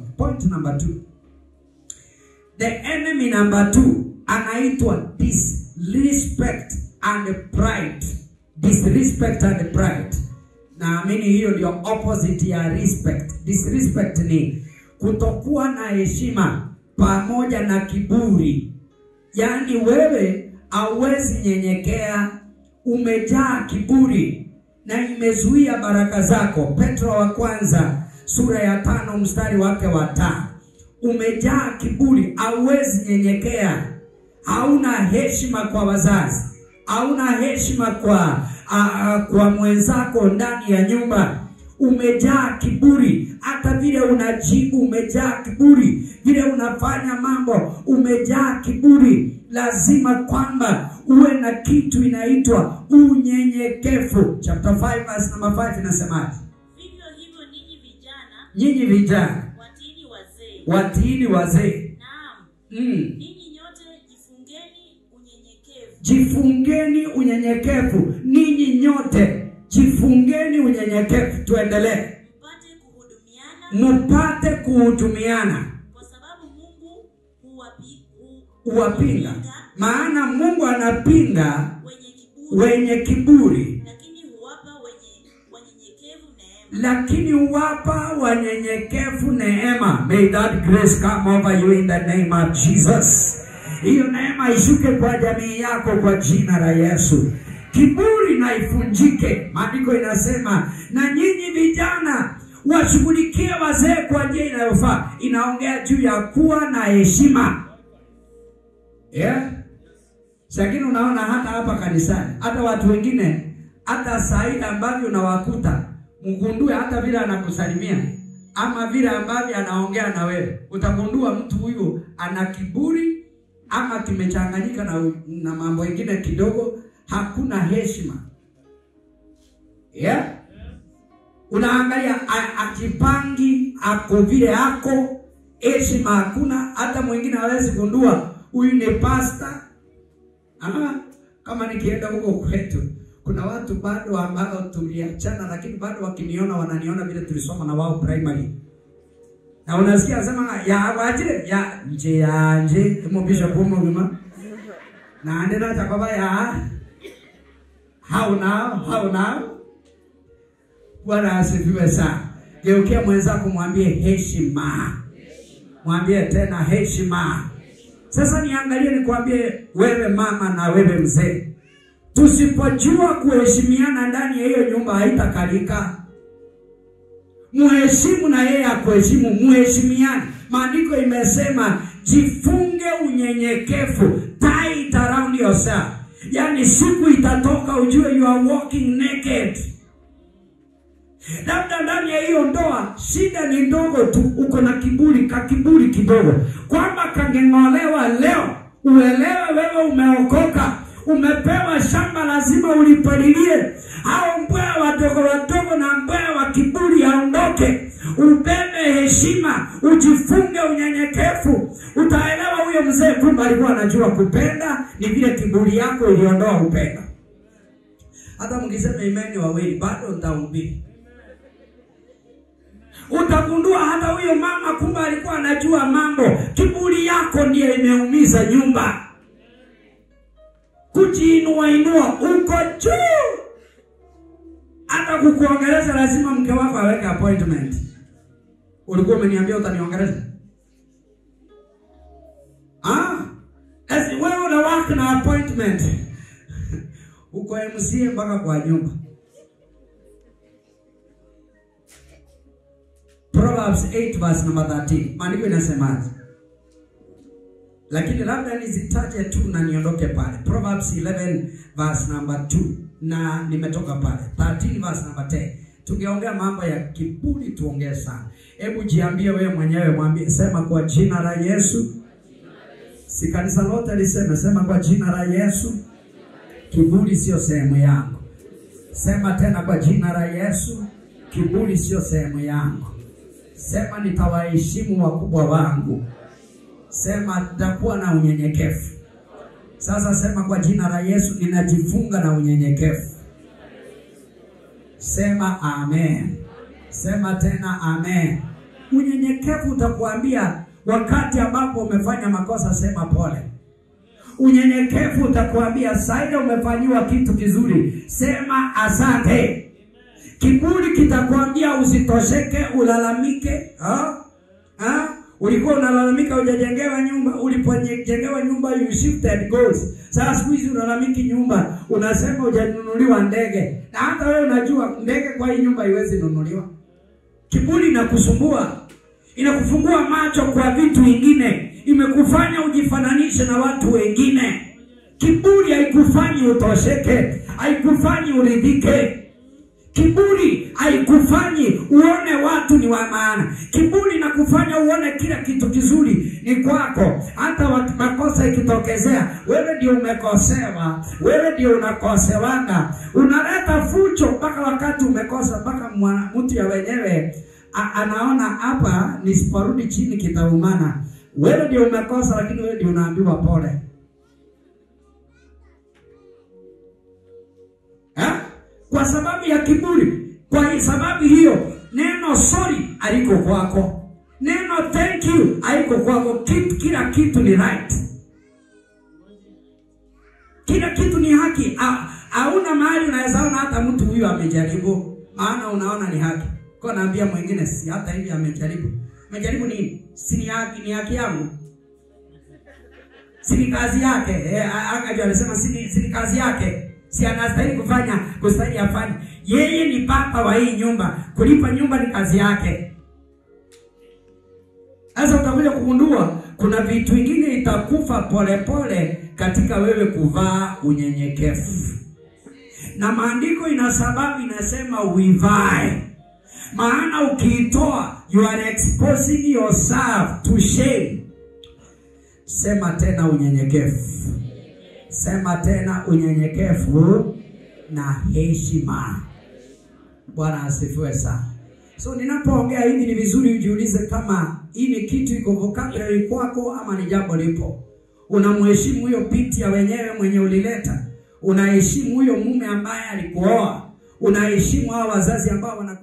Point number 2. The enemy number 2 anaitwa disrespect and pride. Disrespect and pride. Naamini hiyo ndio opposite ya respect. Disrespect ni kutokuwa na heshima pamoja na kiburi. Yaani wewe hauwezi nyenyekea, umejaa kiburi na imezuia baraka zako. Petro wa kwanza sura ya 5 mstari wake wa 5. Umejaa kiburi, hauwezi nyenyekea, hauna heshima kwa wazazi, hauna heshima kwa mwenzako ndani ya nyumba. Umejaa kiburi, hata vile unajibu umejaa kiburi, vile unafanya mambo umejaa kiburi. Lazima kwamba uwe na kitu inaitwa unyenyekevu. Chapter 5 verse number 5 inasemaje? Vivyo hivyo ninyi vijana, nyinyi vijana watiini wazee. Watiini wazee. Naam. Ninyi nyote jifungeni unyenyekevu. Jifungeni unyenyekevu. Ninyi nyote jifungeni unyenyekevu. Tuendelee. Mpate kuhudumiana. Mpate kuhudumiana. Kwa sababu Mungu huwapinga. Maana Mungu anapinga wenye kiburi, wenye kiburi, lakini huwapa wanyenyekevu neema. Lakini huwapa wanyenyekevu neema. May that grace come over you in the name of Jesus. Hiyo neema ishuke kwa jamii yako kwa jina la Yesu. Kiburi na ifunjike. Maandiko inasema na nyinyi vijana washughulikie wazee kwa njia inayofaa. Inaongea juu ya kuwa na heshima. Yeah? Lakini unaona hata hapa kanisani, hata watu wengine, hata saa ambavyo unawakuta, mgundue hata vile anakusalimia ama vile ambavyo anaongea na wewe, utagundua mtu huyu ana kiburi ama kimechanganyika na mambo mengine kidogo, hakuna heshima. Yeah? Unaangalia ajipangi, ako vile ako, heshima hakuna. Hata mwingine hawezi gundua huyu ni pastor. Kama nikienda huko kwetu, kuna watu bado ambao tuliachana, lakini bado wakiniona wananiona vile tulisoma na wao primary. Na unasikia sema ya wajire ya nje ya nje mobisha bomo mama. Na andena takoba ya how now, how now. Bwana asifiwe sana. Geukia mwenzako mwambie heshima. Mwambie tena heshima. Sasa niangalie nikwambie wewe mama na wewe mzee, tusipojua kuheshimiana ndani ya hiyo nyumba haitakalika. Muheshimu na yeye akuheshimu, muheshimiane. Maandiko imesema jifunge unyenyekevu, tie it around yourself. Yaani siku itatoka ujue you are walking naked. Labda ndani ya hiyo ndoa shida ni ndogo tu, uko na kiburi, kakiburi kidogo, kwamba kangeng'olewa leo. Uelewe wewe umeokoka, umepewa shamba, lazima ulipalilie. Hao mbwa wadogo wadogo na mbwa wa kiburi aondoke, ubebe heshima, ujifunge unyenyekevu. Utaelewa huyo mzee kumbe alikuwa anajua kupenda, ni vile kiburi yako iliondoa upendo. Hata mkisema imeni wawili bado nitahubiri. Utagundua hata huyo mama kumbe alikuwa anajua mambo. Kiburi yako ndiye imeumiza nyumba. Kujiinua inua uko juu. Hata kukuongeleza lazima mke wako aweke appointment. Ulikuwa umeniambia utaniongeleza? As wewe una work na appointment. Uko MCA mpaka kwa nyumba. Proverbs 8 verse number 13. Maandiko inasemaje? Lakini labda nizitaje tu na niondoke pale. Proverbs 11 verse number 2 na nimetoka pale. 13 verse number 10. Tungeongea mambo ya kiburi tuongee sana. Hebu jiambie wewe mwenyewe, mwambie, sema kwa jina la Yesu. Si kanisa lote liseme, sema kwa jina la Yesu. Kiburi sio sehemu yangu. Sema tena kwa jina la Yesu, kiburi sio sehemu yangu. Sema nitawaheshimu wakubwa wangu. Sema nitakuwa na unyenyekevu. Sasa sema kwa jina la Yesu, ninajifunga na unyenyekevu. Sema amen. Sema tena amen. Unyenyekevu utakuambia wakati ambapo umefanya makosa, sema pole. Unyenyekevu utakuambia saida umefanyiwa kitu kizuri, sema asante. Kiburi kitakwambia usitosheke, ulalamike. Ha? Ha? Ulikuwa unalalamika hujajengewa nyumba, ulipojengewa nyumba you shifted goals. Sasa siku hizi unalalamiki nyumba, unasema hujanunuliwa ndege. Na hata wewe unajua ndege kwa hii nyumba haiwezi nunuliwa. Kiburi inakusumbua. Inakufungua macho kwa vitu vingine, imekufanya ujifananishe na watu wengine. Kiburi haikufanyi utosheke, haikufanyi uridhike. Kiburi haikufanyi uone watu ni wa maana. Kiburi inakufanya uone kila kitu kizuri ni kwako. Hata makosa ikitokezea, wewe ndio umekosewa, wewe ndio unakosewanga. Unaleta fujo mpaka wakati umekosa, mpaka mtu ya wenyewe anaona hapa nisiporudi chini kitaumana. Wewe ndio umekosa, lakini wewe ndio unaambiwa pole. Kwa sababu ya kiburi. Kwa sababu hiyo, neno sorry haliko kwako, neno thank you haiko kwako. Kila kitu ni right, kila kitu ni haki. Hauna mahali unaweza ona hata mtu huyu amejaribu, maana unaona ni haki. Kwa naambia mwingine, si hata hivi amejaribu. Amejaribu nini? Si ni haki, ni haki yangu. Si ni kazi yake. Akaja alisema si ni kazi yake. Si anastahili kufanya, kustahili afanye. Yeye ni baba wa hii nyumba. Kulipa nyumba ni kazi yake. Sasa utakuja kugundua kuna vitu vingine itakufa polepole katika wewe kuvaa unyenyekevu. Na maandiko ina sababu inasema uivae. Maana ukiitoa you are exposing yourself to shame. Sema tena unyenyekevu. Sema tena unyenyekevu na heshima. Bwana asifiwe sana. So ninapoongea hivi ni vizuri ujiulize kama hii ni kitu iko vocabulary kwako ama ni jambo lipo. Unamheshimu huyo binti ya wenyewe mwenye ulileta. Unaheshimu huyo mume ambaye alikuoa. Unaheshimu hao wazazi ambao wanaku